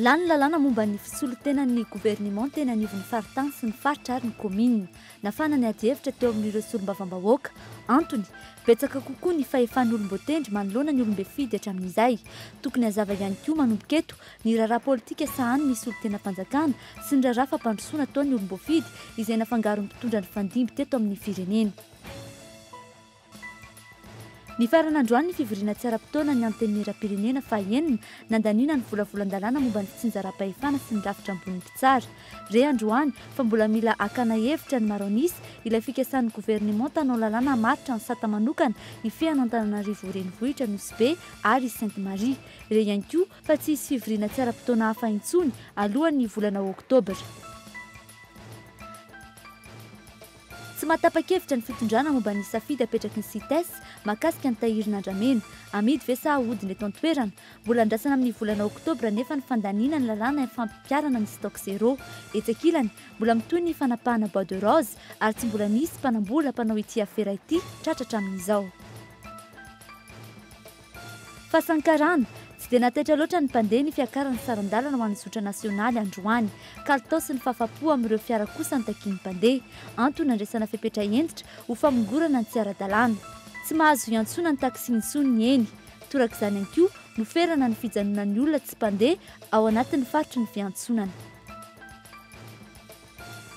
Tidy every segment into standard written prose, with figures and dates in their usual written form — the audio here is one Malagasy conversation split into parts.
Lany ny lalàna momba ny fisolotenan'ny governemanta eny anivon'ny faritany sy ny faritra ary ny kaominina. Nafana ny adihevitra teo amin'ireo solombavambahoaka. Antony, betsaka kokoa ny fahefan'ny olom-boatendry manoloana ny olom-befidy hatramin'izay. Tokony hazava ihany koa manomboka eto ny raharaha politika sahanin'ny solontenam-panjakana sy ny raharaha fampandrosoana ataon'ny olom-boafidy izay nafangaron'ny mpitondra nifandimby teto amin'ny firenena. Nifarana androany ny fivoriana tsy ara-potoana ny Antenimierampirenena faha-enina nandaniana ny volavolan-dalàna momba ny fitsinjaram-pahefana sy ny rafitra ambonin'ny mpitsara. Re androany fa mbola mila hakana hevitra ny maro an'isa ilay fikasan'ny governemanta hanao lalàna hamaritra ny sata manokana hifehy an'Antananarivo Renivohitra, Nosy Be ary Sainte Marie. Re ihany koa fa tsy hisy fivoriana tsy ara-potoana hafa intsony alohan'ny volana oktobra. Tsy mahatapa-kevitra ny fitondrana momba ny safidy apetraky ny Cites mahakasika ny tahirin'andramena. Amidy ve sa ahodina eto an-toerana? Mbola andrasana amin'ny volana oktobra anefa ny fandaniana ny lalàna fampiharana ny stock zéro. Etsy ankilany, mbola mitohy ny fanapahana bois de rose ary tsy mbola nisy mpanambola mpanao ity afera ity tratra hatramin'izao. Fasankarana, Tsy dia nataitra loatra ny mpandeha ny fiakaran'ny saran-dalana ho an'ny zotra nasionaly androany. Kalitao sy ny fahafapo amin'ireo fiara kosa no takian'ny mpandeha. Antony nandraisana fepetra hentitra ho famongorana ny tsy ara-dalàna. Tsy mahazo iantsoana ny taxi intsony ny eny. Torak'izany ihany koa, noferana ny fijanonan'ny olona tsy mpandeha ao anatin'ny faritry ny fiantsonana.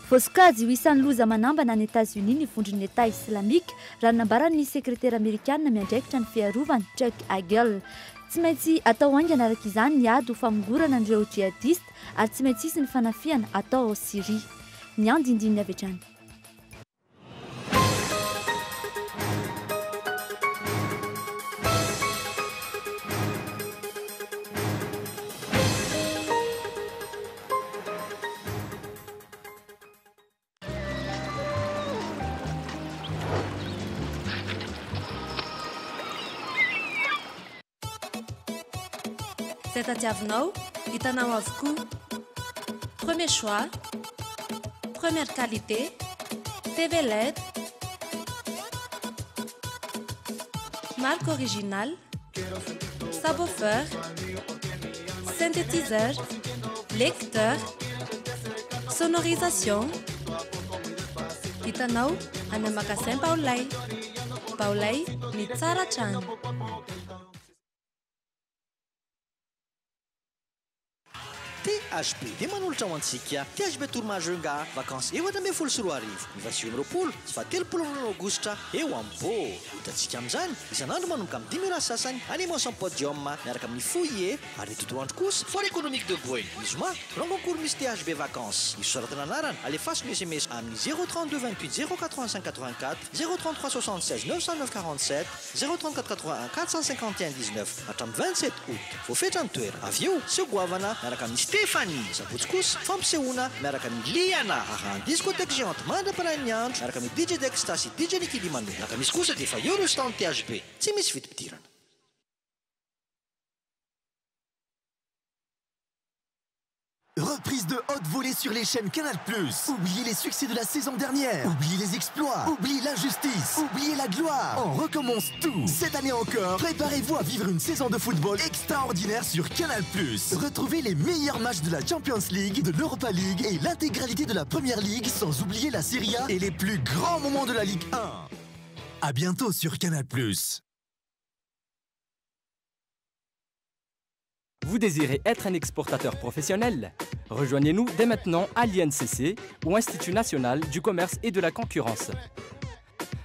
Voasokajy ho isan'ny loza manambana any Etazonia ny vondron'ny Etat Islamika, raha ny nambaran'ny sekretera amerikanina miandraikitra ny fiarovana, Chuck Hagel. Tsy maintsy atao haingana araka izany ny ady ho famongorana an'ireo djihadista ary tsy maintsy hisy ny fanafihana atao ao Syria. Ny andindininy avy hatrany. Izay tadiavinao, hitanao avokoa. Premier choix, première qualité, TV led, marque originale, subwoofer, synthétiseur, lecteur, sonorisation. Hitanao any amin'ny magasin Baolay. Baolay, ny tsara hatrany. THB dia manolotra ho antsika THB Tour Majunga Vacances 2014 ny faha 29 sy faha 30 volana aogositra eo Ambo. Hitantsika amin'izany isan'andro manomboka amin'ny dimy ora sasany animation podium miaraka amin'ny Fouillé ary ny tontolo andro kosa Foire économique de Boeny. Ny zoma grand concours Miss THB Vacances. Ny fisoratana anarana alefaso ny sms amin'ny 032 28 085 84, 033 76 909 47, 034 81 451 19 hatramin'ny 27 août. Voafetra ny toerana. Avy eo, seho goavana miaraka amin'i Stéphanie. Sabotsy kosa, fampisehoana miaraka amin'i Liana. Arahan'ny discothèque géante mandra-parain'ny andro miaraka amin'i DJ Dexta sy DJ Nicky Limano. Alakamisy kosa dia efa eo ireo stand THB. Tsy misy vidim-pidirana. Reprise de haute volée sur les chaînes Canal+. Oubliez les succès de la saison dernière. Oubliez les exploits. Oubliez l'injustice. Oubliez la gloire. On recommence tout. Cette année encore, préparez-vous à vivre une saison de football extraordinaire sur Canal+. Retrouvez les meilleurs matchs de la Champions League, de l'Europa League et l'intégralité de la Première League, sans oublier la Serie A et les plus grands moments de la Ligue 1. À bientôt sur Canal+. Vous désirez être un exportateur professionnel? Rejoignez-nous dès maintenant à l'INCC ou Institut National du Commerce et de la Concurrence.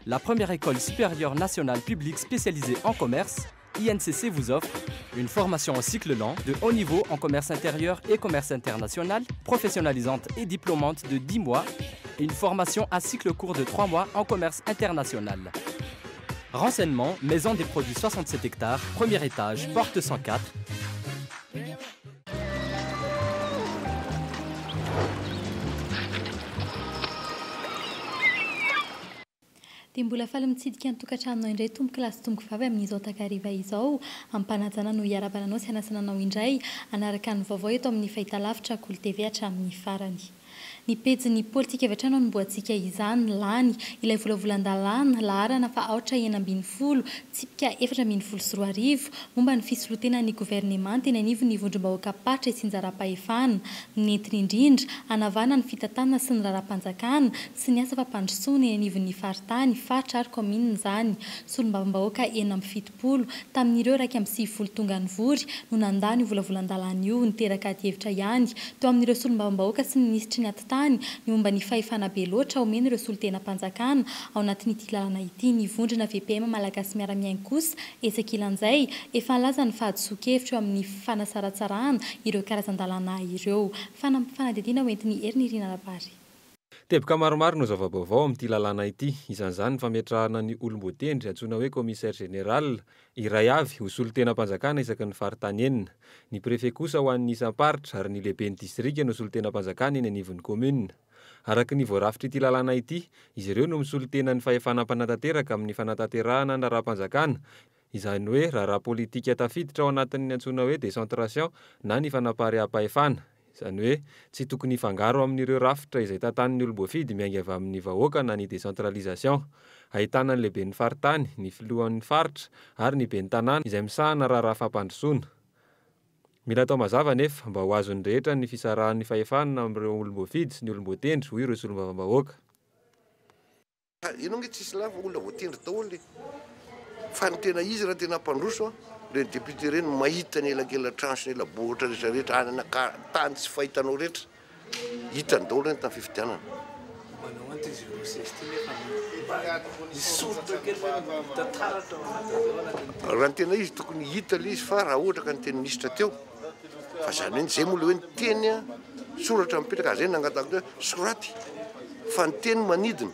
La première école supérieure nationale publique spécialisée en commerce, INCC vous offre une formation en cycle lent de haut niveau en commerce intérieur et commerce international, professionnalisante et diplômante de 10 mois et une formation à cycle court de 3 mois en commerce international. Renseignements, Maison des produits 67 hectares, premier étage, porte 104. Dia mbola faly mitsidika ny tokantranonao indray tompoko lahy sy tompoko vavy amin'izao takariva izao. Amim-panajana no hiarahabana anao sy hanasana anao indray hanaraka ny vaovao eto amin'ny fahitalavitra Kolo TV hatramin'ny farany. Ny pejin'ny politika avy hatrany no anombohantsika izany, lany ilay volavolan-dalàna laharana faha aotra 16 tsipika 2014 momba ny fisolotenan'ny governemanta eny anivon'ny vondrom-bahoakam-paritra itsinjaram-pahefana. Nentiny indrindra hanavahana ny fitantanana sy ny raharaham-panjakana sy ny asa fampandrosoana eny anivon'ny faritany, faritra ary kaominina izany. Solombavambahoaka 76 tamin'ireo 91 tonga nivory no nandany io volavolan-dalàna io. Niteraka adihevitra ihany teo amin'ireo solombavambahoaka sy ny minisitry ny atitany ny momba ny fahefana be loatra omena ireo solontenam-panjakana ao anatin'ity lalàna ity. Ny vondrona VPM Malagasy Miara-miaina kosa etsy ankilan'izay efa nilaza ny fahadisoan-kevitra eo amin'ny fanasaratsarahana ireo karazan-dalàna ireo. Fanadihadiana hoentin'i Herinirina Rabary. Teboka maromaro no zava-baovao amin'ity lalàna ity. Isan'izany ny fametrahana ny olom-boatendry antsoina hoe commissaire général iray avy ho solontenam-panjakana isaky ny faritany enina. Ny préfet kosa ho an'ny isam-paritra ary ny lehiben'ny distrika no solontenam-panjakana eny anivon'ny commune. Araka ny voarafitr'ity lalàna ity, izy ireo no misolo tena ny fahefana mpanatanteraka amin'ny fanatanterahana ny raharaham-panjakana, izany hoe raharaha politika tafiditra ao anatin'ny antsoina hoe décentration na ny fanapariaham-pahefana. Izany hoe tsy tokony hifangaro amin'ireo rafitra izay tantanin'ny olom-boafidy miainga avy amin'ny vahoaka na ny décentralisation. Ahitana ny lehiben'ny faritany, ny filohan'ny faritra ary ny ben'ny tanàna izay misahana raharaha fampandrosoana. Mila atao mazava anefa mba ho azon'ny rehetra ny fisarahan'ny fahefana amin'ireo olom-boafidy sy ny olom-boatendry, hoy ireo solombavambahoaka. Ianao nge tsisy lafo olona voatendry daholo e! Fa ny tena izy raha tena hampandroso an, ireny député ireny mahita ny elakelan-trano sy ny ela-bohitra rehetra rehetra any tany tsy fahitanao rehetra, hitany daholo ireny tamin'ny fifidianana. Manao an'ity zéro seize ity nefa mba hisorotra kely ve no hita taratra ao anatin'izao anatin'ity. Raha ny tena izy tokony hita ilay izy fa raha ohatra ka niteny minisitra teo fa zany hoe zay moa le hoe ny teny a soratra mipetraka ary zay nangatahako teo hoe soraty fa ny teny manidina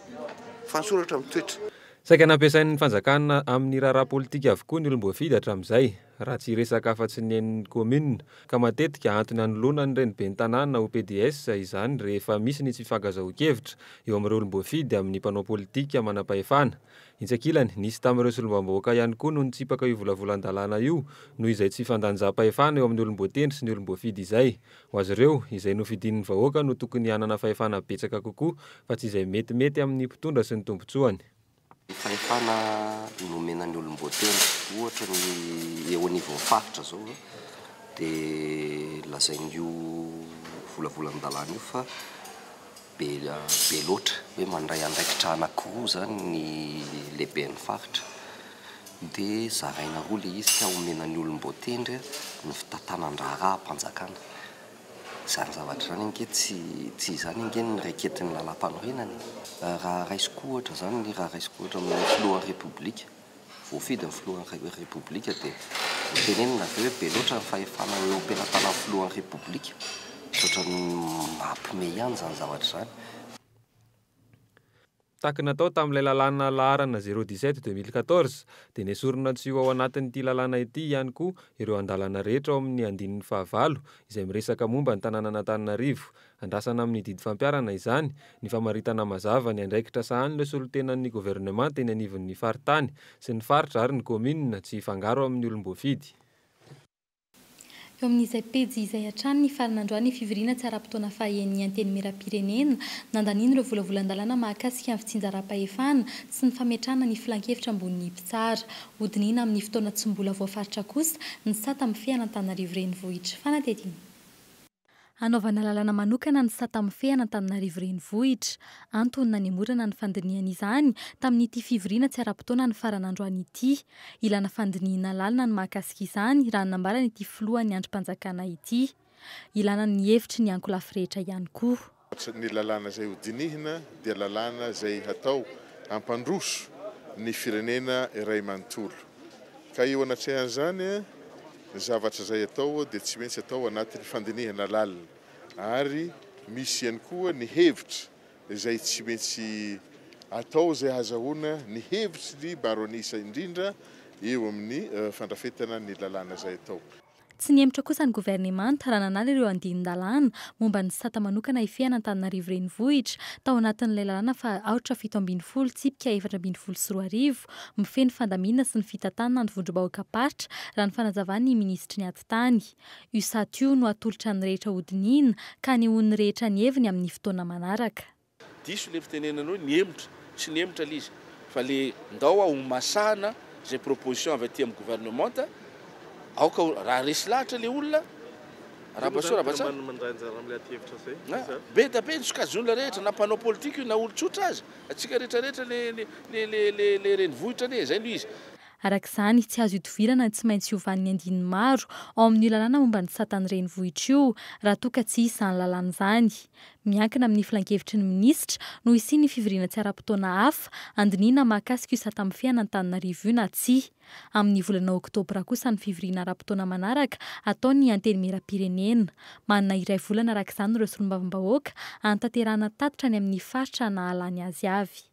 fa ny soratra mitoetra. Saika nampiasain'ny fanjakana amin'ny raharaha politika avokoa ny olom-boafidy hatramin'izay, raha tsy hiresaka afa-tsy ny an'ny kaominina, ka matetika antony hanoloana an'ireny ben'ny tanàna ho pds izany rehefa misy ny tsy fifankazahoan-kevitra eo amin'ireo olom-boafidy amin'ny mpanao politika manam-pahefana. Etsy ankilany, nisy tamin'ireo solombavambahoaka ihany koa no nitsipaka io volavolan-dalàna io noho izay tsy fifandanjam-pahefana eo amin'ny olom-boatendry sy ny olom-boafidy izay. Ho azy ireo, izay nofidian'ny vahoaka no tokony hanana fahefana betsaka kokoa fa tsy izay metimety amin'ny mpitondra sy ny tombontsoany. Ny fahefana nomena ny olom-boatendry, ohatra ny eo anivon'ny faritra izao dia lazain'io volavolan-dalàna io fa Be be loatra hoe mandray andraikitra anankiroa izany ny lehiben'ny faritra dia zaraina roa ilay izy ka omena ny olom-boatendry ny fitantanan-draharaham-panjakana. Izany zavatra izany ange tsy tsy izany ange no raiketin'ny lalàmpanorenana e. Raha raisiko ohatra izany, raha raisiko ohatra amin'ny filohan'ny Repoblika, voafidy ny filohan'ny Repoblika dia hotenenina ve hoe be loatra ny fahefana eo am-pelatanan'ny filohan'ny Repoblika? Ohatran'ny mampime ihany izany zavatra izany. Taky natao tamin'ilay lalàna laharana zéro dix-sept deux mille quatorze dia nesorina tsy ho ao anatin'ity lalàna ity ihany koa ireo andalana rehetra ao amin'ny andininy fahavalo izay miresaka momba ny tanànan'Antananarivo Andrasana amin'ny didy fampiharana izany ny famaritana mazava ny andraikitra sahanin'ireo solontenan'ny governemanta eny anivon'ny faritany sy ny faritra ary ny kaominina tsy hifangaro amin'ny olom-boafidy. Eo amin'izay pejy izay hatrany ny faran'androany fivoriana tsy ara-potoana fahaenin'ny Antenimierampirenena, nandaniana ireo volavolan-dalàna mahakasika ny fitsinjaram-pahefana sy ny fametrahana ny filankevitra ambonin'ny mpitsara. Hodinihina amin'ny fotoana tsy mbola voafaritra kosa ny sata mifehy an'Antananarivo Renivohitra. Fanadihadiana. Hanaovana lalàna manokana ny sata mifehy an'Antananarivo Renivohitra. Antony nanemorana ny fandinihana izany tamin'ity fivoriana tsy ara-potoana ny faran'androany ity. Ilana fandinihina lalina ny mahakasika izany, raha ny nambaran'ity filohan'ny andrim-panjakana ity. Ilana ny hevitry ny ankolafy rehetra ihany koa. Ny lalàna izay ho dinihina dia lalàna izay hatao hampandroso ny firenena iray manontolo. Ka eo anatrehan'izany, ny zavatra izay atao dia tsy maintsy atao anatin'ny fandinihana lalina ary misy ihany koa ny hevitra izay tsy maintsy atao izay hahazahoana ny hevitry ny maro an'isa indrindra eo amin'ny fandrafetana ny lalàna izay atao. Tsy nihemotra kosa ny governemanta raha nanala ireo andinin-dalàna momba ny sata manokana hifehy an'Antananarivo Renivohitra tao anatin'ilay lalàna faha aotra 17 tsipika 2014 mifehy ny fandaminana sy ny fitantanana ny vondrom-bahoakam-paritra raha ny fanazavan'ny minisitry ny atitany. Io sata io no atolotra ny rehetra hodinihina ka hanehoan'ny rehetra ny heviny amin'ny fotoana manaraka. Diso le fitenenana hoe nihemotra, tsy nihemotra le izy fa le ndao aho homasahana zay proposition avy aty amin'ny gouvernementa, aoka ho, raha resy lahatra le olona, arahaba soa arahaba tsara. Be da be ny sokajin'olona rehetra na mpanao politika io na olon-tsotra aza, antsika rehetra rehetra le le le le le renivohitra anie zay no izy. Araka izany, tsy azo ihodivirana ny tsy maintsy hiovan'ny andininy maro ao amin'io lalàna momba ny satan'ny renivohitra io raha toa ka tsy hisy izany lalàna izany. Miankina amin'ny filankevitry ny minisitra no hisian'ny fivoriana tsy ara-potoana hafa handinihina mahakasika io sata mifehy an'Antananarivo io na tsia. Amin'ny volana oktobra kosa ny fivoriana ara-potoana manaraka hataon'ny Antenimierampirenena. Manana iray volana araka izany ireo solombavambahoaka hanatanterahana tatitra any amin'ny faritra nahalany azy avy.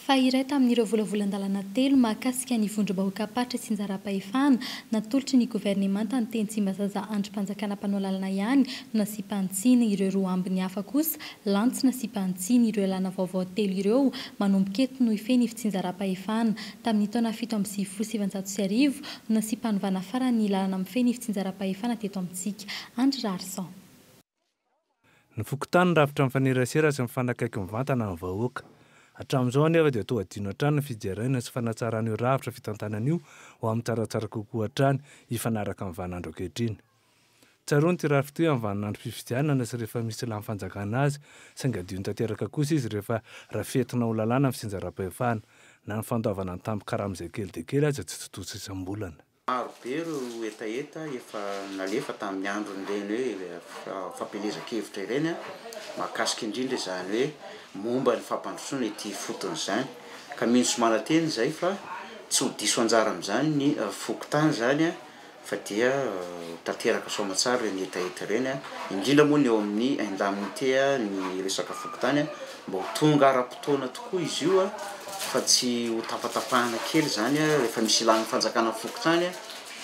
Fa iray tamin'ireo volavolan-dalàna telo mahakasika ny vondrom-bahoakam-paritra tsinjaram-pahefana natolotry ny governemanta ny teny Tsimbazaza andrim-panjakana mpanao lalana ihany no nasiam-panitsiana. Ireo roa ambiny hafa kosa lany tsy nasiam-panitsiana. Ireo lalàna vaovao telo ireo manomboka eto no hifehy ny fitsinjaram-pahefana. Tamin'ny taona 1997 no nasiam-panovana farany ny lalana mifehy ny fitsinjaram-pahefana teto amintsika. Andry Raharison. Ny fokontany no rafitra mifanerasera sy mifanakaiky mivantana amin'ny vahoaka. Hatramin'izao anefa dia toa adino hatrany ny fijeraina sy fanatsarana io rafitra fitantanana io ho amin'ny tsaratsara kokoa hatrany hifanaraka amin'ny vaninandro ankehitriny. Tsaroana ity rafitra ity amin'ny vaninandrom-pifidianana sy rehefa misy lany fanjakana azy, saingy adino tanteraka kosa izy rehefa rafetina ho lalàna ny fitsinjaram-pahefana, na ny fandoavana ny tambin-karama izay kely dia kely aza tsy tontosa isam-bolana. Maro be ireo hetaheta efa nalefa tamin'ny andron'ireny hoe fampielezan-kevitra ireny mahakasika indrindra izany hoe momba ny fampandrosoana ety ifotony izany ka mino sy manantena izahay fa tsy ho diso anjara amin'izany ny fokontany izany fa dia ho tanteraka soamantsara ireny hetaheta ireny, indrindra moa ny eo amin'ny indemnité ny resaka fokontany mba ho tonga ara-potoana tokoa izy io fa tsy ho tapatapahana kely izany rehefa misy ilàn'ny fanjakana ny fokontany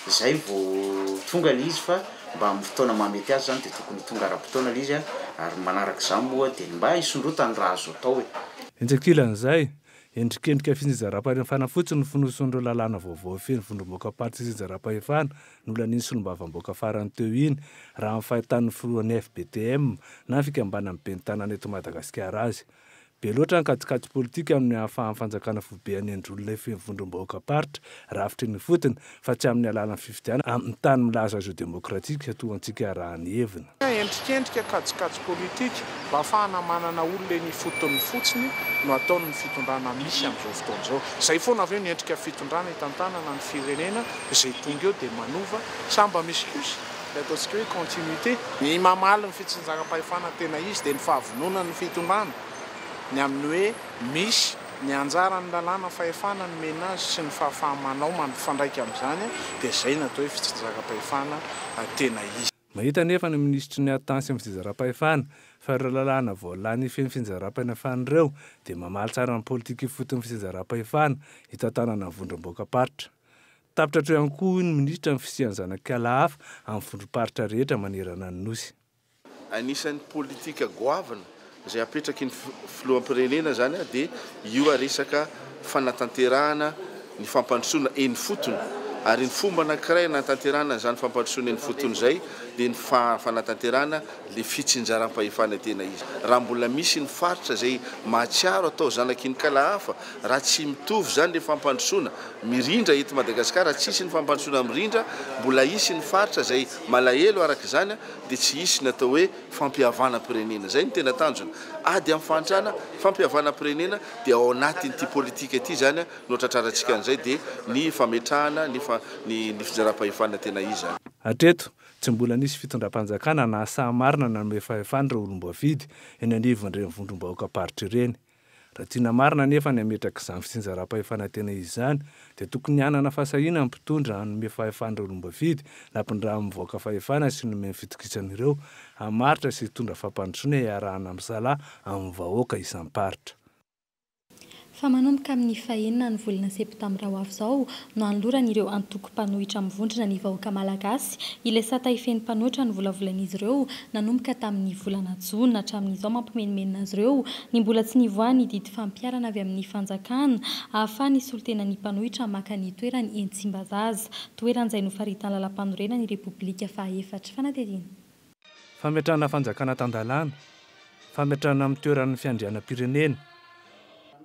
izay vao tonga ilay izy fa mba amin'ny fotoana mahamety azy izany dia tokony ho tonga ara-potoana ilay izy ary manaraka izany moa dia ny mba hisondrotany raha azo atao e. Etsy ankilan'izay, endrikendrika fitsinjaram-pahefana fotsiny ny fonosin'ireo lalàna vaovao feno vondrom-boakam-paritra itsinjaram-pahefana nolanian'ny solombavambahoaka farany teo iny, raha ny fahitan'ny filohan'ny FBTM na ny fikambanan'ny ben'ny tanàna eto Madagasikara azy. Be loatra ny kajikajy politika amin'ny ahafahan'ny fanjakana foibe hanendry olona hifehy ny vondrom-bahoakam-paritra rafitry ny ifotony fa tsy amin'ny alalan'ny fifidianana amin'ny tany milaza azy ho demokratika toa antsika raha ny heviny. Endrikendrika kajikajy politika mba ahafahana manana olona eny ifotony fotsiny no ataon'ny fitondrana misy amin'izao fotoana izao. Izay foana avy eo ny endrika fitondrana hitantanana ny firenena, izay tonga eo dia manova, sa mba misy kosa ilay ataontsika hoe continuité. Ny mamaly ny fitsinjaram-pahefana tena izy dia ny fahavononan'ny fitondrana ny amin'ny hoe misy ny anjaran'ny lalàna fahefana nomena azy sy ny fahafaha-manao mifandraika amin'izany dia izay no atao hoe fitsinjaram-pahefana tena izy. Mahita anefa ny minisitry ny Atany sy ny fitsinjaram-pahefana fa ireo lalàna voalany hifehy ny fitsinjaram-pahefana ireo dia mamaly tsara ny politika ifoton'ny fitsinjaram-pahefana hitantanana ny vondrom-boakam-paritra. Tapitra hatreo ihany koa hoy ny minisitra ny fisian'ny zanak'ala hafa amin'ny vondrom-paritra rehetra manerana ny Nosy. Anisan'ny politika goavana izay apetraky ny filoham-pirenena izany dia io resaka fanatanterahana ny fampandrosoana eny ifotony ary ny fomba anankiray anatanterahana an'izany fampandrosoana eny ifotony izay dia ny fanatanterahana ilay fitsinjaram-pahefana tena izy. Raha mbola misy ny faritra izay mahatsiaro atao zanaky ny kala hafa, raha tsy mitovy izany ilay fampandrosoana mirindra eto Madagasikara, raha tsy hisy ny fampandrosoana mirindra, mbola hisy ny faritra izay malahelo araka izany dia tsy hisy ny atao hoe fampihavanam-pirenena. Izay no tena tanjona. Ady amin'ny fahantrana, fampihavanam-pirenena dia ao anatin'ity politika ity izany no hatratrarantsika an'izay dia ny fametrahana ny ny fitsinjaram-pahefana tena izy izany. Hatreto, tsy mbola nisy fitondram-panjakana nahasahy marina nanome fahefana ireo olom-boafidy eny anivon'ireny vondrom-bahoakam-paritra ireny. Raha tiana marina anefa ny hametraka izany fitsinjaram-pahefana tena izy izany, dia tokony hanana fahasahiana ny mpitondra hanome fahefana ireo olom-boafidy nampindramin'ny mivoaka fahefana sy nomeny fitokisana ireo hamaritra sy hitondra fampandrosoana iarahana misalahy amin'ny vahoaka isam-paritra. Fa manomboka amin'ny fahenina ny volana septambra ho avy izao no hanoloran'ireo antoko mpanohitra mivondrona ny vahoaka malagasy ilay sata hifehy ny mpanohitra novolavolain'izy ireo nanomboka tamin'ny volana jona hatramin'izao. Mampimenomenona azy ireo ny mbola tsy nivoahan'ny didy fampiharana avy amin'ny fanjakana ahafahan'ny solontenan'ny mpanohitra maka ny toerany eny Tsimbazaza, toerana izay nofaritan'ny lalàmpanorenan'ny Repoblika fahaefatra. Fanadihadiana. Fametrahana fanjakana tan-dalàna, fametrahana amin'ny toerany ny fiandrianam-pirenena.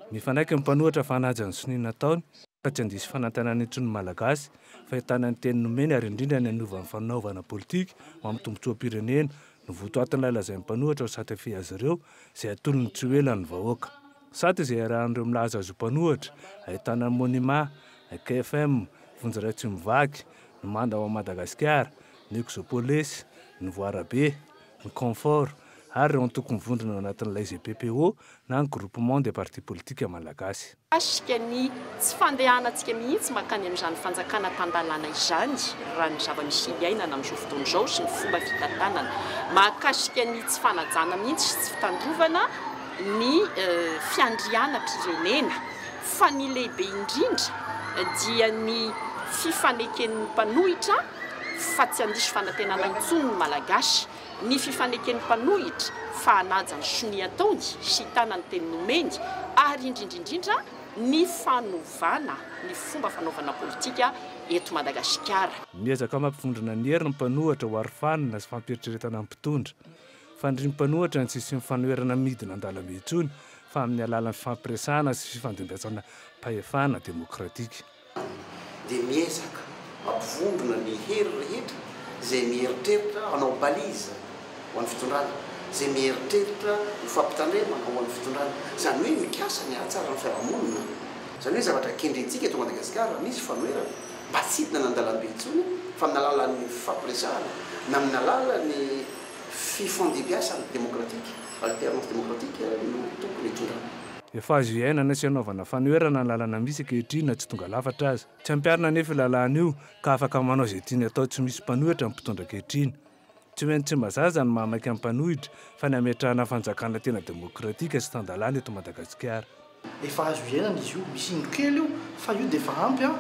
Mifanaiky ny mpanohitra fa hanaja ny sonia nataony fa tsy handiso fanantenana intsony ny Malagasy fa hitana ny teny nomeny ary indrindra ny hanova ny fanaovana politika ho amin'ny tombontsoam-pirenena no votoatin'ilay lazain'ny mpanohitra ho sata fy azy ireo izay atolony tsy ho ela ny vahoaka. Sata izay iarahan'ireo milaza azy ho mpanohitra, ahitana ny Monima, AKFM, Vonjy Ray Tsy Mivaky, ny Manda ho an'i Madagasikara, ny Exopoles, ny Voarabe, ny Confort ary ireo antoko mivondrona ao anatin'ilay GPPO na ny Groupement des partis politiques Malagasy. Mikasika ny tsy fandehanantsika mihitsy mankany amin'izany fanjakana tan-dalàna izany raha ny zava-misy iainana amin'izao fotoana izao sy ny fomba fitantanana. Mahakasika ny tsy fanajana mihitsy sy tsy fitandrovana ny fiandrianam-pirenena. Fa ny lehibe indrindra dia ny fifaneken'ny mpanohitra fa tsy handiso fanantenana intsony ny Malagasy, ny fifaneken'ny mpanohitra fa hanaja ny sonia ataony sy hitana ny teny nomeny ary indrindra indrindra ny fanovana ny fomba fanaovana politika eto Madagasikara. Miezaka mampivondrona ny hery ny mpanohitra ho arofanina sy fampieritreretana ny mpitondra. Fanirian'ny mpanohitra ny tsy hisian'ny fanoherana midina an-dalambe intsony fa amin'ny alalan'ny fifampiresahana sy fifandimbiasana pahefana demokratika. Dia miezaka mampivondrona ny hery rehetra izay mieritreritra hanao balise ho an'ny fitondrana, izay mieritreritra ho fampitandremana ho an'ny fitondrana. Izany hoe mikasa ny hahatsara ny fiarahamonina. Izany hoe zavatra kendrentsika eto Madagasikara, misy fanoherana, mba tsy hidina an-dalambe intsony fa amin'ny alalan'ny fifampiresahana na amin'ny alalan'ny Fifandimbiasana demokratika, alternance démocratique, no tokony hitondrana. Efa azo iainana sy anaovana fanoherana ny lalana misy ankehitriny na tsy tonga lafatra aza. Tsy ampiharina anefa io lalàna io ka afaka manao izay tiany atao tsy misy mpanohitra ny mpitondra ankehitriny. Tsy ho eny Tsimbazaza ny mahamaika ny mpanohitra fa ny hametrahana fanjakana tena demokratika sy tan-dalàna eto Madagasikara. Efa azo iainana izy io, misy indro kely io fa io dia efa ampy an,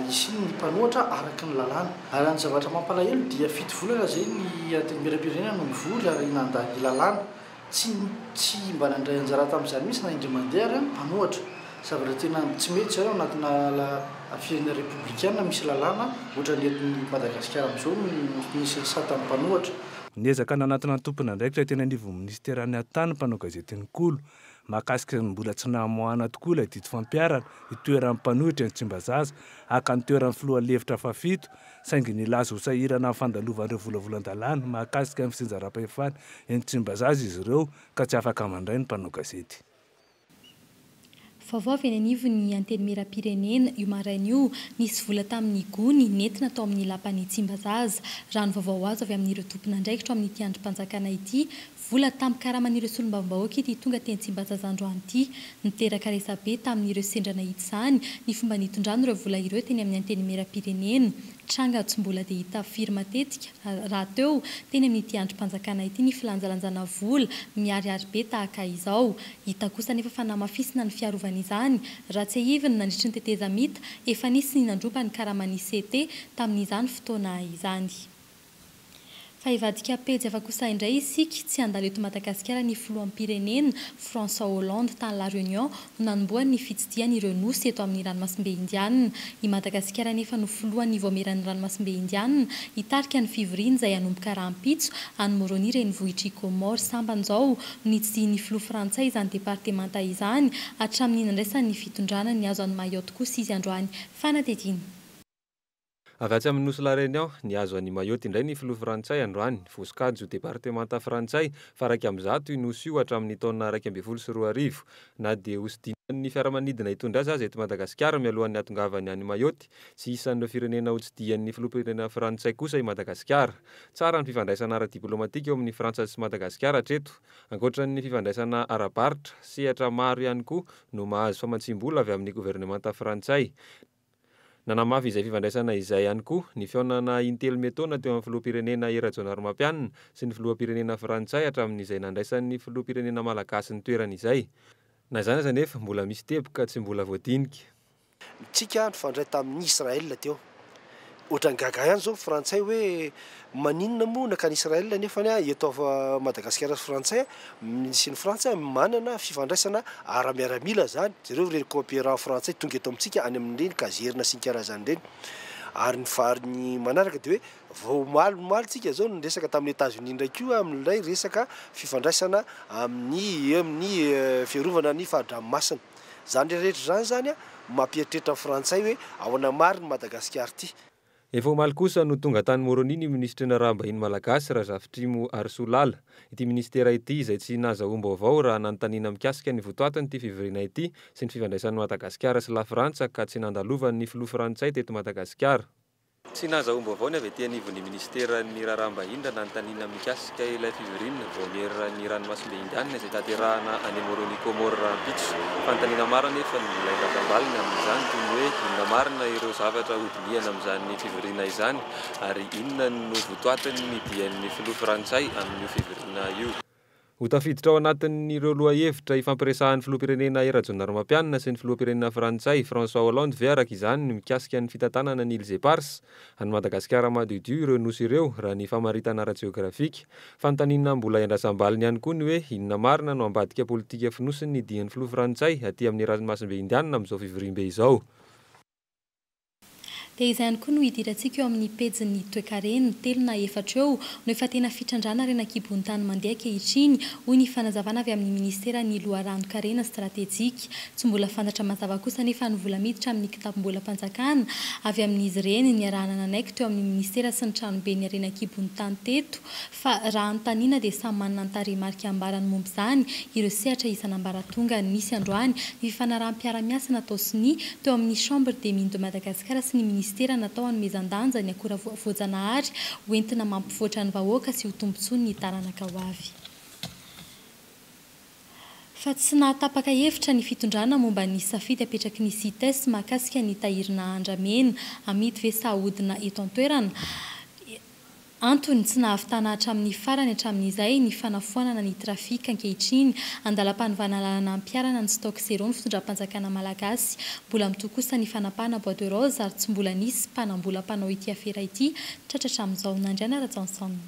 hisian'ny mpanohatra araka ny lalàna. Ary ny zavatra mampalahelo dia 7 volana izay ny Antenimierampirenena no nivory ary nandany lalàna. Tsy tsy mba nandray anjara tamin'izany mihitsy na indray mandeha ary ny mpanohatra. Zavatra tena tsy mety izany ao anatina firenena repoblikana misy lalàna ohatran'ny eto Madagasikara amin'izao no misy ny satan'ny mpanohatra. Niezaka nanatona ny tompon'andraikitra teny anivon'ny minisiteran'ny Atitany ny mpanao gazety Nikolo Mahakasika ny mbola tsy namoahana tokoa ilay didy fampiharana itoeran'ny mpanohitra eny Tsimbazaza haka ny toeran'ny filoha lefitra fahafito saingy nilaza ho sahirana amin'ny fandalovan'ireo volavolan-dalàna mahakasika ny fitsinjaram-pahefana eny Tsimbazaza izy ireo ka tsy afaka mandray ny mpanao gazety. Vaovao avy eny anivon'ny Antenimierampirenena, io maraina io, nisy vola tamin'ny gony nentina tao amin'ny lapan'i Tsimbazaza. Raha ny vaovao azo avy amin'ireo tompon'andraikitra ao amin'ity andrim-panjakana ity, Vola tamin'ny karaman'ireo solombavambahoaka ity tonga teny Tsimbazaza androany ity. Niteraka resabe tamin'ireo sendra nahita izany ny fomba nitondrany ireo vola ireo teny amin'ny Antenimierampirenena. Tranga tsy mbola dia hita firy matetika rahateo teny amin'ity andrim-panjakana ity ny filanjalanjana vola miharihary be tahaka izao. Hita kosa anefa fa namafisina ny fiarovana izany. Raha tsiahivina, nandritry ny tetezamita, efa nisy ny nandroba ny karaman'ny CT tamin'izany fotoana izany. Fa hivadika pejy hafa kosa indray isika, tsy handalo eto Madagasikara ny filoham-pirenena, François Hollande, tany La Réunion no nanombohany ny fitsidihany ireo nosy eto amin'ny ranomasimbe Indianina. I Madagasikara anefa no filohan'ny Vaomieran'ny ranomasimbe Indianina, hitarika ny fivoriana izay hanomboka rahampitso any Moroni renivohitr'i Comores. Sambany izao no nitsidihin'ny filoha frantsay izany departemanta izany hatramin'ny nandraisany ny fitondrana nihazo an'i Mayotte kosa izy androany. Fanadihadiana. Avy atsy amin'ny Nosy La Réunion, nihazo an'i Mayotte indray ny filoha frantsay androany. Voasokajy ho departemanta frantsay faha-101 io nosy io hatramin'ny taona 2011. Na dia hosidinan'ny fiaramanidina hitondra azy aza eto Madagasikara mialohan'ny hahatongavany any Mayotte, tsy isan'ireo firenena hotsidihan'ny filoham-pirenena frantsay kosa i Madagasikara. Tsara ny fifandraisana ara-diplomatika eo amin'i Frantsa sy Madagasikara hatreto. Ankoatra ny fifandraisana ara-barotra, sehatra maro ihany koa no mahazo famatsiam-bola avy amin'ny governemanta frantsay. Nanamafy izay fifandraisana izay ihany koa ny fihaonana intelo miantaona teo amin'ny filoham-pirenena Hery Rajaonarimampianina sy ny filoham-pirenena frantsay hatramin'izay nandraisan'ny filoham-pirenena malagasy ny toerany izay. Na izany aza anefa, mbola misy teboka tsy mbola voadinika. Tsika nifandray tamin'i Israël teo. Ohatran'ny gaga ihany zao ny frantsay hoe maninona moa nankany Israël nefany eto Madagasikara sy frantsay sy ny frantsa manana fifandraisana ara-miaramila zany. Jereo ireny coopérant frantsay tonga eto amintsika any amin'ireny caserne sy ny karazany ireny. Ary ny farany manaraka dia hoe vao omaly omaly tsika zao niresaka tamin'i Etats-Unis indray koa amin'ilay resaka fifandraisana amin'ny amin'ny fiarovana ny fari-dranomasina. Izany rehetra izany izany mampieritreritra ny frantsay hoe ahoana marina i Madagasikara ity. Efa omaly kosa no tonga tany Moroni ny minisitry ny Raharaham-bahiny malagasy, Razafitrimo Harisoa Lala. Ity minisitera ity izay tsy nahazahoam-baovao raha nanontaniana mikasika ny votoatin'ity fivoriana ity sy ny fifandraisan'i Madagasikara sy Lafrantsa ka tsy nandalovan'ny filoha frantsay teto Madagasikara. Tsy nahazahoam-baovao ny avy aty anivon'ny minisiteran'ny Raharaham-bahiny raha nanontaniana mikasika ilay fivoriana vaomieran'ny ranomasimbe Indianina izay tanterahana any Moroni Comores rahampitso. Fanontaniana maro anefa no mbola iandrasam-baliny amin'izany toy ny hoe inona marina ireo zavatra hodinihana amin'izany fivoriana izany ary inona no votoatin'ny dian'ny filoha frantsay amin'io fivoriana io. Ho tafiditra ao anatin'ireo lohahevitra ifampiresahan'ny filoham-pirenena Hery Rajaonarimampianina sy ny filoham-pirenena frantsay François Hollande ve araka izany ny mikasika ny fitantanana ny Îles Éparses an'i Madagasikara madiodio ireo nosy ireo raha ny famaritana ara-jeografika? Fanontaniana mbola iandrasam-baliny ihany koa ny hoe inona marina no ambadika politika fonosin'ny dian'ny filoha frantsay aty amin'ny ranomasimbe Indianina amin'izao fivoriambe izao? Dia izay ihany koa no hidirantsika eo amin'ny pejin'ny toekarena, telo na efatra eo no efa tena fitrandrahana harena an-kibon'ny tany mandeha ankehitriny, hoy ny fanazavana avy amin'ny minisiteran'ny Loharanon-karena stratejika. Tsy mbola fantatra mazava kosa anefa ny vola miditra amin'ny kitapom-bolam-panjakana avy amin'izy ireny niarahana nanaiky teo amin'ny minisitera sy ny tranoben'ny harena an-kibon'ny tany teto Fa raha anontaniana dia samy manana ny tarehimarika ambarany momba izany ireo sehatra isan'ambaratongany. Nisy androany ny fifanaraham-piarahamiasa natao sonia teo amin'ny Chambre des Mines de Madagascar sy ny Minisitera natao hanomezan-danja ny akora voajanahary ho entina mampivoatra ny vahoaka sy ho tombontsoan'ny taranaka ho avy. Fa tsy nahatapaka hevitra ny fitondrana momba ny safidy apetraky ny Cites mahakasika ny tahirina andramena, amidy ve sa ahodina eto an-toerana. Antony, tsy nahavitana hatramin'ny farany hatramin'izay ny fanafoanana ny trafic ankehitriny. Andalam-panovana lalana hampiharana ny stock zéro ny fitondram-panjakana malagasy. Mbola mitohy kosa ny fanapahana bois de rose ary tsy mbola nisy mpanambola mpanao ity afera ity tratra hatramin'izao. Nandriana Rajaonson.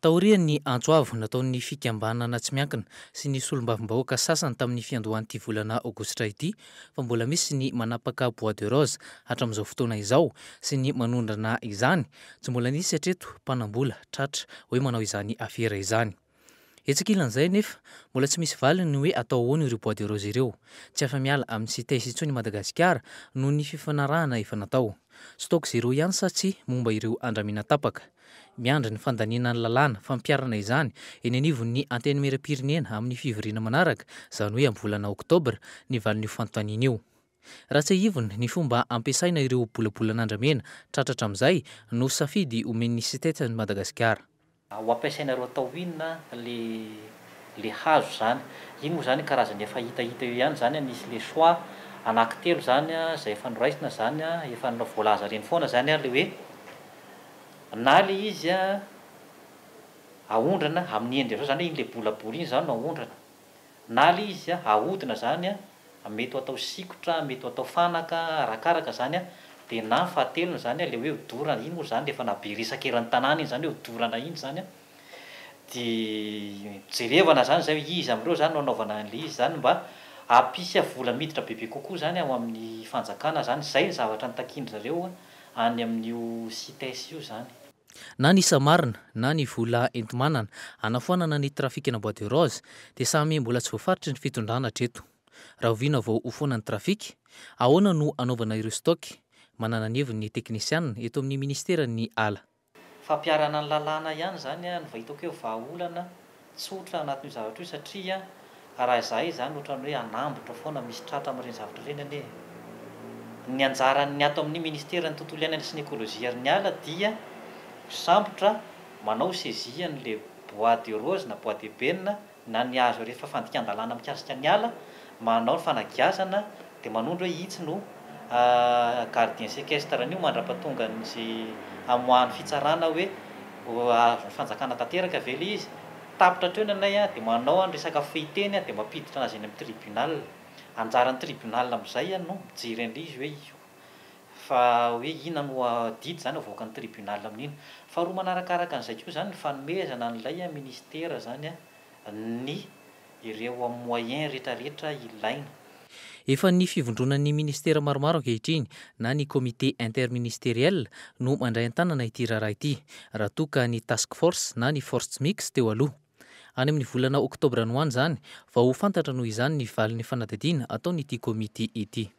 Taorian'ny antso avo nataon'ny fikambanana tsy miankina sy ny solombavambahoaka sasany tamin'ny fiandohan'ity volana aogositra ity fa mbola misy ny manapaka bois de rose hatramin'izao fotoana izao sy ny manondrana izany, tsy mbola nisy hatreto mpanambola tratra hoe manao izany afera izany. Etsy ankilan'izay anefa, mbola tsy misy valiny ny hoe atao ahoana ireo bois de rose ireo. Tsy afa-miala amin'ny Cites intsony i Madagasikara noho ny fifanarahana efa natao. Stock zéro ihany sa tsia momba ireo andramena tapaka? Miandry ny fandaniana ny lalàna fampiharana izany eny anivon'ny Antenimierampirenena amin'ny fivoriana manaraka, izany hoe amin'ny volana oktobra, ny valin'io fanontaniana io. Raha tsiahivina, ny fomba ampiasaina ireo bolabolan'andramena tratra hatramin'izay no safidy omen'ny Cites an'i Madagasikara. Ho ampiasainareo atao inona le le hazo zany? Iny moa zany karazany efa hitahita eo ihany zany nisy le choix anaky telo zany zay efa noraisina zany efa voalaza reny foana zany le hoe Na le izy aondrana amin'ny endriny avy eo, zany hoe iny le bolabola iny zany no aondrana. Na le izy ahodina zany mety ho atao sikotra, mety ho atao fanaka, arakaraka zany dia na ny fahatelony zany le hoe hodorana, iny moa zany le efa nahabe resaka eran'ny tanàna iny zany hoe hodorana iny zany an. Dia jerevana zany zay hoe iza amin'ireo zany no anaovana an'le izy zany mba hampisy vola miditra bebe kokoa zany ao amin'ny fanjakana zany. Zay ny zavatra notakian-dry zareo any amin'io Cites io izany. Na ny isa marina na ny vola enti-manana hanafoanana ny trafikana bois de rose dia samy mbola tsy voafaritry ny fitondrana hatreto. Rahoviana vao ho foana ny trafika? Ahoana no hanaovana ireo stock? Manana ny heviny ny teknisianina eto amin'ny minisiteran'ny ala. Fampiharana ny lalàna ihany izany no vao hitako hoe vahaolana tsotra anatin'io zavatra io satria raha izahay izany ohatran'ny hoe hanambotra foana misy tratra amin'ireny zavatra ireny anie e. Ny anjaran'ny ato amin'ny ministeran'ny tontolo iainana sy ny ekolojia ary ny ala dia misambotra manao saisie an'ilay bois de rose na bois d'ébène na ny hazo rehefa fandikan-dalàna mikasika ny ala, manao ny fanagiazana dia manondro hoe itsy no gardien séquestre an'io mandra-pahatongan'izay hamoahan'ny fitsarana hoe azon'ny fanjakana tanteraka ve ilay izy. Tapitra hatreo ny anay dia manao ny resaka fehiteny dia mampiditra anazy eny amin'ny tribunal. Anjaran'ny tribunal amin'izay no mijery an'ilay izy hoe io fa hoe inona no didy izany avoakan'ny tribunal amin'iny. Faharoa manarakaraka an'izay koa izany ny fanomezana an'ilay ministera izany ny ireo moyens rehetrarehetra ilaina. Efa ny fivondronan'ny minisitera maromaro ankehitriny na ny comité interministériel no mandray an-tanana ity raharaha ity, raha toa ka ny task force na ny force mixte teo aloha. Any amin'ny volana oktobra any ho any izany vao ho fantatra noho izany ny valin'ny fanadihadiana ataon'ity komity ity.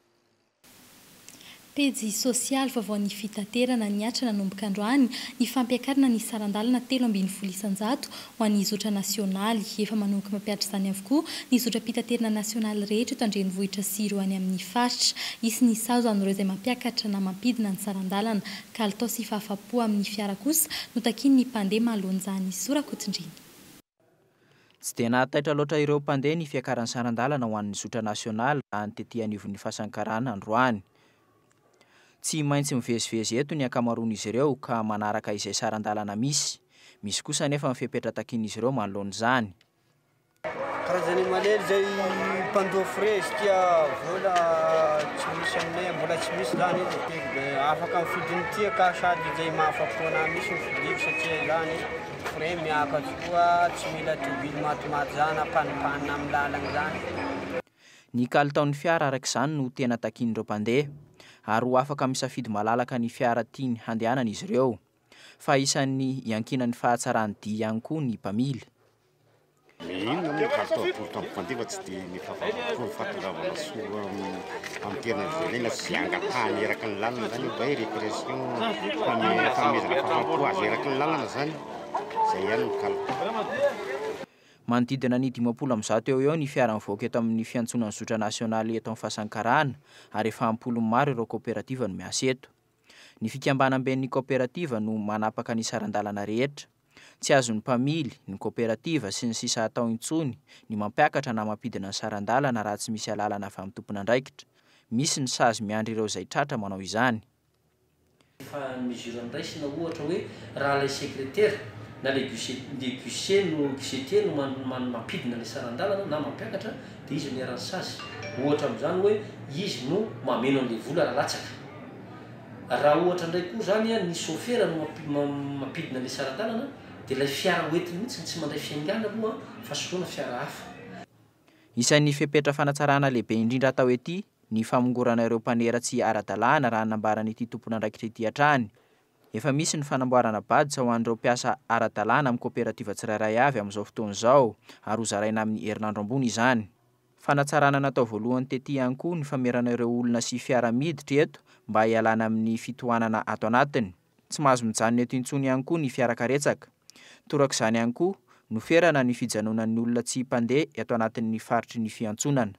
Pejy sosialy vaovaon'ny fitaterana nihatra nanomboka androany ny fampiakarana ny saran-dalana 13% ho an'ny zotra nasionaly. Efa manomboka mampihatra izany avokoa ny zotram-pitaterana nasionaly rehetra eto an-drenivohitra sy ireo any amin'ny faritra. Hisy ny sazy ho an'ireo izay mampiakatra na mampidina ny saran-dalana. Kalitao sy fahafapo amin'ny fiara kosa no takian'ny mpandeha manoloana izany. Zo Rakotondriana. Tsy dia nahataitra loatra ireo mpandeha ny fiakaran'ny saran-dalana ho an'ny zotra nasionaly raha ny tety anivon'ny Fasan'ny Karana androany. Tsy maintsy mivezivezy eto ny ankamaroan'izy ireo ka manaraka izay saran-dalana misy. Misy kosa anefa ny fepetra takian'izy ireo manoloana izany. Karazany malely zay mpandoa frais satria vola tsy misy aminay, mbola tsy misy zany izy de afaka mifidy ny tia ka sady zay mahafapo anah misy ny fidiko satria zany Frais miakatry koa tsy mila tobily matimaty zany na panipanina amin'ny lalagna zany. Ny kalitaon'ny fiara araka izany no tena takian'ireo mpandeha, ary ho afaka misafidy malalaka ny fiara tiany handehanana izy ireo, fa isan'ny iankinan'ny fahatsaran'ny dia ihany koa ny mpamily. Inona moa ny kalitao atolotra amin'ny mpandeha fa tsy dia ny fahafahampo ny fahatongavana soa amin'ny toerana izay ilaina sy izay angatahany eraky ny lalana izany mba hoe répression fanomezana fahafahampo azy eraky ny lalana izany izay ihany ny kalitao. Manodidina ny 150 eo ho eo ny fiara mivoaka eto amin'ny fiantsonan'ny zotra nasionaly eto amin'ny Fasankarana ary efa am-polony maro ireo kaoperativa no miasa eto. Ny fikambanamben'ny kaoperativa no manapaka ny saran-dalana rehetra. Tsy azon'ny mpamily, ny kaoperativa, sy ny sisa atao intsony ny mampiakatra na mampidina ny saran-dalana raha tsy misy alalana avy amin'ny tompon'andraikitra. Misy ny sazy miandry ireo izay tratra manao izany. Efa ny mesure noraisina ohatra hoe raha ilay sekretera na ilay guichet le guichet no guichetier no mampidina ilay saran-dalana na mampiakatra dia izy no iharan'ny sazy. Ohatra amin'izany hoe izy no mameno an'ilay vola raha latsaka. Raha ohatra indray koa izany ny sôfera no mampidina ilay saran-dalana dia ilay fiara hoentiny mihitsy no tsy mandray fiaingàna aloha fa soloina fiara hafa. Isan'ny fepetra fanatsarana lehibe indrindra atao ety ny famongorana ireo mpanera tsy ara-dalàna raha ny nambaran'ity tompon'andraikitra ity hatrany. Efa misy ny fanamboarana badge ho an'ireo mpiasa ara-dalàna amin'ny kaoperativa tsirairay avy amin'izao fotoana izao ary hozaraina amin'ny herinandro ambony izany. Fanatsarana natao voalohany tety ihany koa ny famerana ireo olona sy fiara miditra eto mba hialana amin'ny fitohanana ato anatiny. Tsy mahazo mijanona eto intsony ihany koa ny fiara karetsaka. Torak'izany ihany koa, noferana ny fijanonan'ny olona tsy mpandeha eto anatin'ny faritry ny fiantsonana.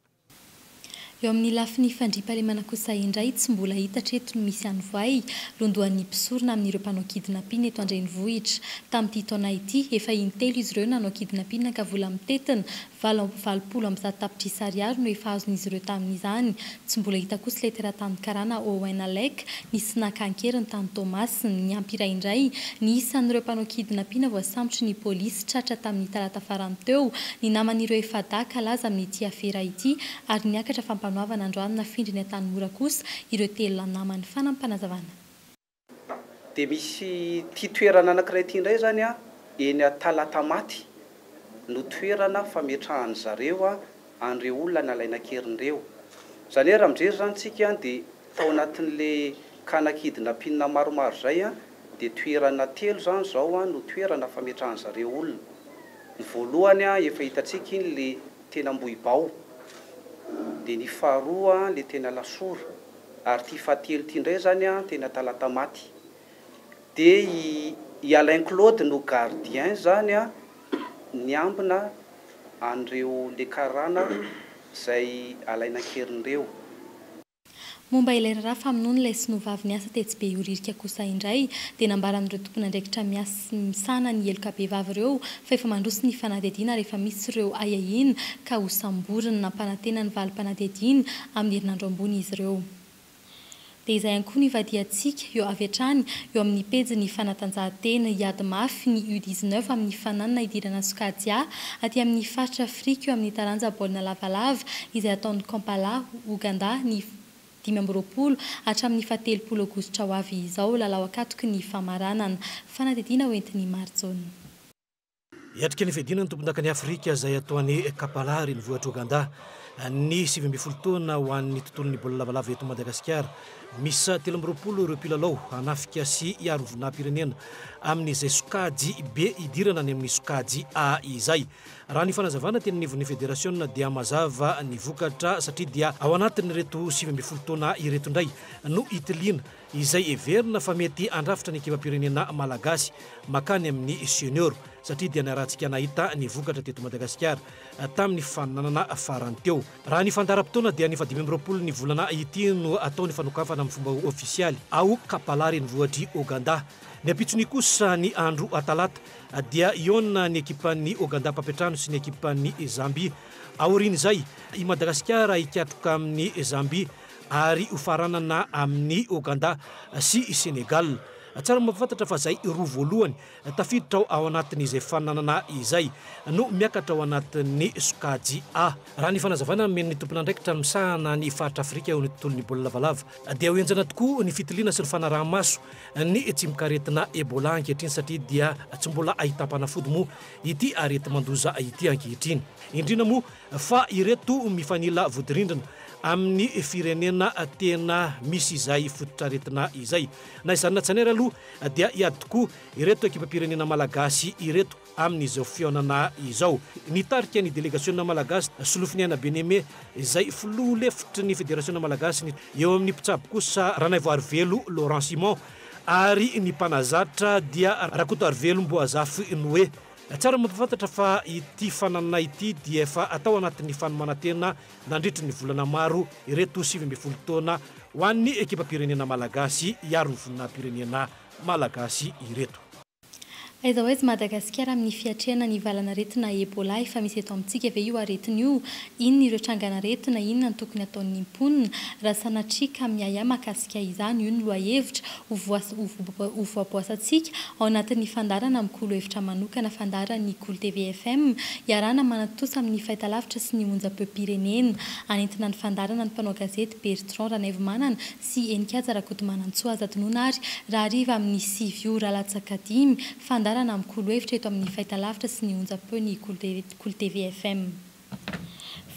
Eo amin'ny lafiny fandriampahalemana kosa indray, tsy mbola hita hatreto ny misy an'i Voay, londohan'ny mpisorona amin'ireo mpanao kidnapping eto an-drenivohitra. Tamin'ity taona ity, efa intelo izy ireo nanao kidnapping ka vola mitentina 188 tapitrisa ariary no efa azon'izy ireo tamin'izany. Tsy mbola hita kosa ilay teratany karana Owen Alec nisy naka an-keriny tany Toamasina. Niampy iray indray ny isan'ireo mpanao kidnapping voasambotry ny polisy tratra tamin'ny talata farany teo ny naman'ireo efa-dahy kalaza amin'ity afera ity ary niakatra fampanoavana androany nafindriny Antanimora kosa ireo telo namany. Fanampinazavana. Dia misy ity toerana anankiray ity indray izany an, eny Talatamaty no toerana fametrahan-dry zareo an'ireo olona nalaina an-keriny ireo. Izany hoe raha mijery izany tsika dia tao anatin'ilay cas-na kidnapping maromaro izay dia toerana telo izany izao no toerana fametrahan-dry zareo olona. Ny voalohany efa hitantsika iny ilay teny Ambohibao, dia ny faharoa ilay teny Alasora. Ary ity fahatelo ity indray izany an, teny Talatamaty. Dia i i Alain Claude no gardien izany an, niambina an'ireo le karana izay alaina an-keriny ireo. Momba ilay raharaha famonoana ilay sinoa vavy niasa tetsy Behoririka kosa indray dia nambaran'ireo tompon'andraikitra miasa misahana ny heloka bevava ireo fa efa mandroso ny fanadihadiana ary efa misy ireo ahiahiana ka hosamborina. Nampanantena ny valim-panadihadiana amin'ny herinandro ambony izy ireo. Dia izay ihany koa no ivadihantsika eo avy hatrany eo amin'ny pejin'ny fanatanjahantena. Hiady mafy ny U 19 amin'ny fananana hidirana sokajy A aty amin'ny faritra Afrika eo amin'ny taranja baolina lavalava izay hataon'i Kampala, Ouganda, ny 25 hatramin'ny faha-30 aogositra ho avy izao. Lalao ankatoky ny famaranana. Fanadihadiana hoentin'i Marijaona. Hiatrika ny fiadiana ny tompondakan'i Afrika izay atao any Kampala, renivohitr'i Ogandà, ny 19 taona ho an'ny tontolon'ny baolina lavalava eto Madagasikara. Miisa 23 ireo mpilalao hanafika sy hiaro ny voninahi-pirenena amin'izay sokajy B hidirana any amin'ny sokajy A izay. Raha ny fanazavana teny anivon'ny federasiona dia mazava ny vokatra satria dia ao anatin'ireto 19 taona ireto indray no hitiliana izay heverina fa mety handrafitra ny ekipam-pirenena malagasy makany amin'ny Senior satria dia niarahantsika nahita ny vokatra teto Madagasikara tamin'ny faninanana farany teo. Raha ny fandaharam-potoana dia ny faha-25 ny volana ity no atao ny fanokafana amin'ny fomba ofisialy ao Kampala renivohitr'i Ogandà. Ny ampitson'io kosa ny andro talata dia hihaona ny ekipan'ny Ogandà mpampiantrano sy ny ekipan'ny Zambia. Aorian'izay, i Madagasikara hikatroka amin'i Zambia ary hofaranana amin'i Ogandà sy i Sénégal. Tsara ny mampahafantatra fa izay roa voalohany tafiditra ao anatin'izay fananana izay no miakatra ao anatin'ny sokajy A. Raha ny fanazavana nomen'ny tompon'andraikitra misahana ny faritra Afrika eo amin'ny tontolon'ny baolina lavalava dia ho henjana tokoa ny fitiliana sy ny fanaraha-maso ny tsimokaretina Ebola ankehitriny satria dia tsy mbola ahitam-panafody moa ity areti-mandoza ity ankehitriny. Indrindra moa fa ireto mifanila vodirindrina amin'ny firenena tena misy izay fototr'aretina izay. Na izany na tsy izany ary aloha dia hiady tokoa ireto ekipam-pirenena malagasy ireto amin'izao fihaonana izao. Nitarika ny delegasiona malagasy Solofoniaina Bien-Aimé izay filoha lefitry ny federasiona malagasy ny eo amin'ny mpitsabo kosa Ranaivoarivelo Laurent Simon ary ny mpanazatra dia Rakotoarivelo Mboazafy Noé. Tsara ny mampahafantatra fa ity fananana ity dia efa atao anatin'ny fanomanan-tena nandritry ny volana maro ireto 19 taona ho an'ny ekipam-pirenena malagasy hiaro ny voninahi-pirenena malagasy ireto. Aiza ho aiza Madagasikara amin'ny fiatrehana ny valan'aretina Ebola? Efa misy eto amintsika ve io aretina io? Inona ireo trangan'aretina? Inona no tokony ataon'ny mponina raha sanatria ka miahiahy mahakasika izany? Io no lohahevitra ho voaboasantsika ao anatin'ny fandaharana Mikolo hevitra manokana fandaharan'ny Kolo TV FM iarahana manatontosa amin'ny fahitalavitra sy ny onjam-peom-pirenena. Hanentana ny fandaharana ny mpanao gazety Bertrand Ranaivomanana sy Heninkaja Rakotomanantsoa. Aza adinoina ary rahariva amin'ny 9 ora latsaka dimy, fandaharana Mikolo hevitra eto amin'ny fahitalavitra sy ny onjam-peon'ny Kolo TV FM.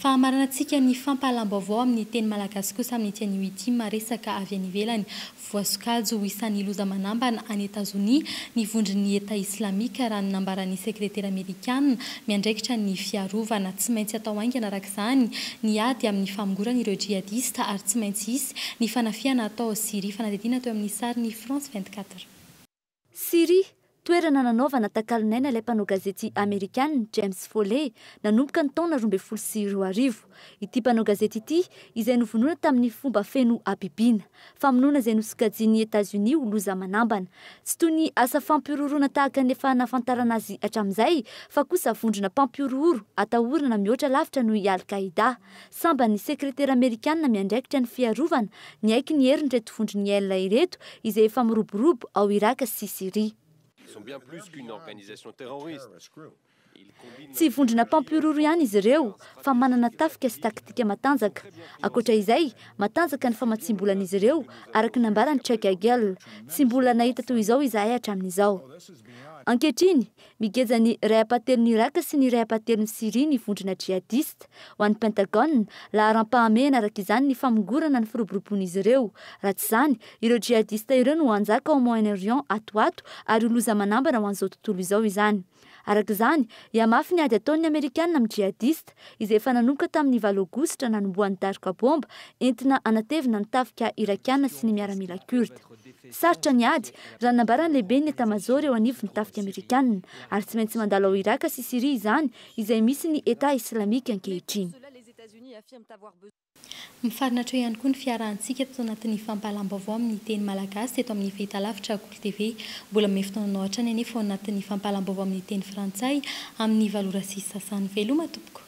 Fahamaranantsika ny fampahalam-baovao amin'ny teny malagasy kosa amin'ity anio ity maresaka avy any ivelany. Voasokajy ho isan'ny loza manambana any Etazonia ny vondron'ny Eta Islamika raha ny nambaran'ny sekretera amerikana miandraikitra ny fiarovana. Tsy maintsy atao haingana araka izany ny ady amin'ny famongorana ireo djihadista ary tsy maintsy hisy ny fanafihana atao ao Syria. Fanadihadiana teo amin'ny sarin'ny France 24. Syria, toerana nanaovana takalon'aina ilay mpanao gazety Amerikana James Foley nanomboka ny taona 2012. Ity mpanao gazety ity izay novonoina tamin'ny fomba feno habibiana. Famonoana izay nosokajian'i Etazonia ho loza manambana. Tsy toy ny asa fampihorohoroana tahaka ny efa nahafantarana azy hatramin'izay fa kosa vondrona mpampihorohoro atahorana mihoatra lavitra noho i Al-Qaïda. Sambany ny sekretera amerikana miandraikitra ny fiarovana niaiky ny herin'ireto vondron'ny IL ireto izay efa miroborobo ao Iraka sy Syria. Tsy vondrona mpampihorohoro ihany izy ireo fa manana tafika sy taktika matanjaka. Ankoatra izay, matanjaka ny famatsiam-bolan'izy ireo, araka ny nambaran'i Chuck Hagel. Tsy mbola nahita toy izao izahay hatramin'izao. Ankehitriny, Migeja ny iray ampahatelon'i Iraka sy ny iray ampahatelon'i Syria ny vondrona djihadista. Ho an'ny Pentagone, laharam-pahamehana araka izany ny famongorana ny firoborobon'izy ireo. Raha tsy izany, ireo djihadista ireo no hanjaka ao Moyen-Orient ato ho ato ary ho loza manambana ho an'izao tontolo izao izany. Araka izany, hihamafy ny ady ataon'ny Amerikana amin'ny djihadista, izay efa nanomboka tamin'ny 8 aogositra nanombohan'ny daroka baomba entina hanatevina ny tafika Irakiana sy ny miaramila Kurde. Sarotra ny ady, raha ny nambaran'ny lehiben'ny etamazaoro eo anivon'ny tafika amerikanina, ary tsy maintsy mandalo ao Iraka sy Syria izany, izay misy ny Etat Islamika ankehitriny. Mifarana hatreo ihany koa ny fiarahantsika tato anatin'ny fampahalam-baovao amin'ny teny malagasy teto amin'ny fahitalavitra Kolo TV. Mbola manome fotoana anao hatrany anefa ao anatin'ny fampahalam-baovao amin'ny teny frantsay amin'ny 8 ora sy sasany. Veloma tompoko.